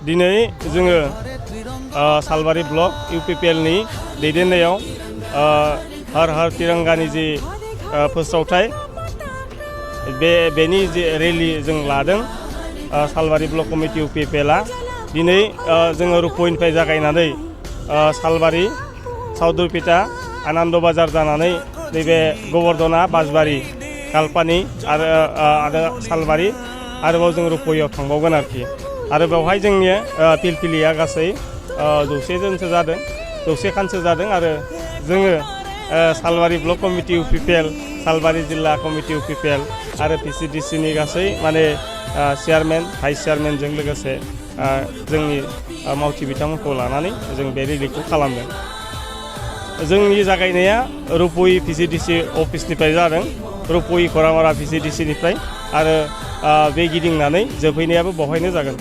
दिनै जोङो सालबारि ब्लक UPPLनि दैदेननायाव हर हर तिरंगानि जि फोसावथाय बेनि जे रेलि जों लादों सालबारि ब्लक कमिटि UPPLआ दिनै जोङो रुप'निफ्राय जागायनानै सालबारि साउदुरपेटा आनन्द बाजार जानानै नैबे गोवर्धना बासबारि कालपानि आरो सालबारि आरोबाव जों रुप'याव थांबावगोन आरो बेवहाय जोंनि फिलफिलिया गासै 100 जनसो जादों 100 खानसो जादों आरो जोङो सालबारि ब्लक कमिटि UPPL सालबारि जिल्ला कमिटि UPPL आरो PCDCनि गासै माने चेयारमेन भाइस चेयारमेनजों लोगोसे जोंनि मावथि बिथांमोनखौ लानानै जों बे रेलिखौ खालामदों। जोंनि जागायनाया रुप'इ PCDC अफिसनिफ्राय जादों रुप'इ खरामारा PCDCनिफ्राय आरो बे गिदिंनानै जोबहैनायाबो बेवहायनो जागोन।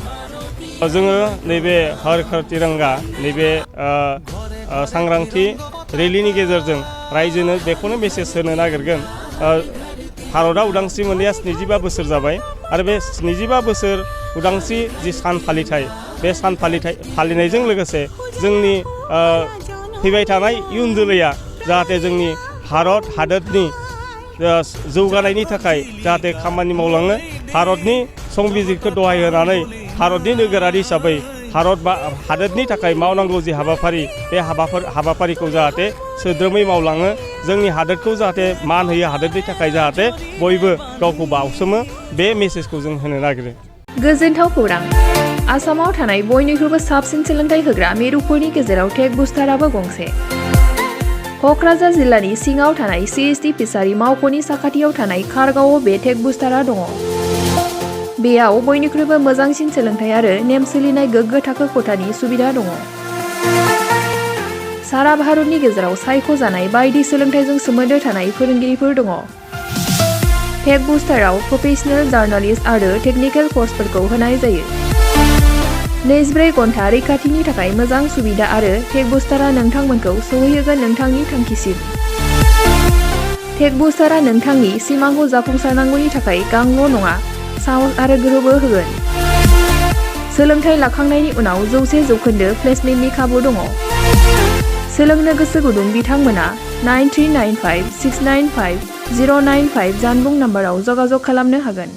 जोङो नैबे हर हर तिरंगा नैबे सांग्रांथि रेलिनि गेजेरजों रायजोनो बेखौनो मेसेज होनो नागिरगोन भारतआ उदांस्रि मोननाया 75 बोसोर जाबाय आरो बे 75 बोसोर उदांस्रि जि सान फालिथाय बे सान फालिनायजों लोगोसे जोंनि फैबाय थानाय इयुन जोलैया जाहाथे जोंनि भारत हादोरनि जौगानायनि थाखाय जाहाथे खामानि मावलाङो भारतनि संबिजिरखौ दहाय होनानै भारतनि नोगोरारि हिसाबै भारत हादोरनि थाखाय मावनांगौ जि हाबाफारि बे हाबाफारिखौ जाहाथे सोद्रोमै मावलाङो जोंनि हादोरखौ जाहाथे मान होयो हादोरनि थाखाय जाहाथे बयबो गावखौ बावसोमो बे मेसेजखौ जों होनो नागिरो। गोजोनथाव खौरां आसामाव थानाय बयनिख्रुइबो साबसिन सोलोंथाइ होग्रा मिरुफोरनि गेजेराव टेक बुस्टाराबो गंसे। क'क्राझार जिल्लानि सिङाव थानाय CST फिसारि मावख'नि साखाथियाव थानाय खारगावआव बे टेक बुस्टारा दङ। बेयाव बयनिख्रुइबो मोजांसिन सोलोंथाइ आरो नेम सोलिनाय गोग्गो थाखो खथानि सुबिदा दङ। सारा भारतनि गेजेराव सायख'जानाय बायदि सोलोंथाइजों सोमोन्दो थानाय फोरोंगिरिफोर दङ। टेक बुस्टाराव प्रफेशनेल जार्नालिस्ट आरो टेकनिकेल कर्सफोरखौ होनाय जायो। 24 घन्टा रैखाथिनि थाखाय मोजां सुबिदा आरो टेक बुस्टारा नोंथांमोनखौ सौहैहोगोन नोंथांनि थांखिसिम। टेक बुस्टारा नोंथांनि सिमांखौ जाफुंसारनांगौनि थाखाय गांल' नङा साहस आरो गोहोबो होगोन। सोलोंथाइ लाखांनायनि उनाव 100% प्लेसमेन्टनि खाबु दङ। सोलोंनो गोसो गुदुं बिथांमोना 9395695095 जानबुं नाम्बाराव जगाजग खालामनो हागोन।